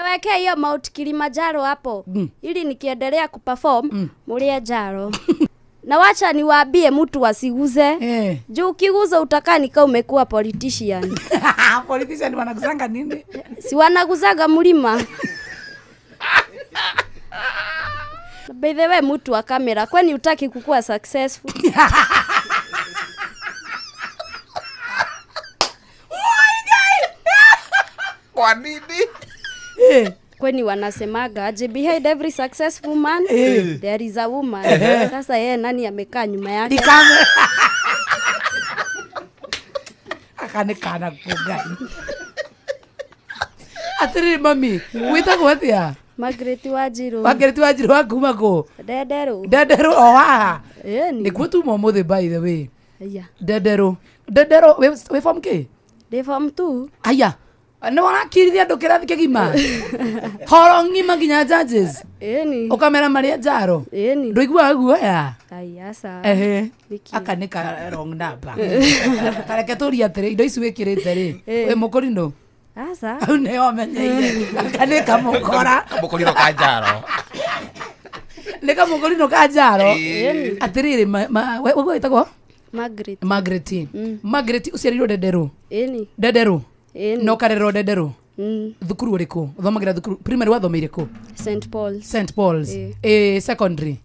Weke hiyo Mount Kilimanjaro hapo ili nikiendelea kuperform mulie njaro. Na wacha niwaambie mtu asiguze. Juu ukiguza utakaa nika umekuwa politician. Politician wanaguzanga nini? Si wanaguzaga mlima. By the way, mtu wa kamera, kwani hutaki kukua successful? Kwa nini? Kwani wanasemaga aje, behind every successful man there is a woman. Sasa yeye nani amekaa nyuma yake? Ni kamera. Akanekana kugai. Atiriri mami, witagwo atia? Margaret Wanjiru. Margaret Wanjiru wa kuma kũ? Ndenderu. Ndenderu o haha. Ĩni. Nĩkuo tuma ũmũthĩ by the way. Aya. Ndenderu. Ndenderu wĩ form kĩ? Ndĩ form 2. Aya. Nĩ warakirithia andũ kĩrathi kĩgima? Horo ng'ima nginya judges? Ĩni. Ũkamera marĩa njaro? Ĩni. Ndũiguaga guoya? Ai, aca. Ehe. Nĩkĩ? Aka nĩ ka wrong number. Tareke tũrie atĩrĩ, indo ici wĩkĩrĩte rĩ, wĩ mũkũrinũ? Aca. Hau nĩho menyeire. Aka nĩ kamũkora. Kamũkũrinũ ka njaro. Nĩ kamũkũrinũ ka njaro. Ĩĩ. Atĩrĩrĩ, ũguo wĩtagwo? Margaret. Margaret. Margaret ũciarĩirwo Ndenderu? Ĩni. Ndenderu? Ĩni. Na ũkarererwo Ndenderu? Thukuru ũrĩkũ? Ũthomagĩra thukuru primary wathomeire kũ? St Paul's. St Paul's. Ĩĩ. Ĩ secondary?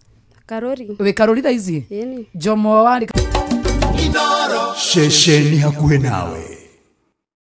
Karori. Wĩ Karori thaa ici? Ĩni. Jomo warĩ Ceceni hakuhĩ nawe.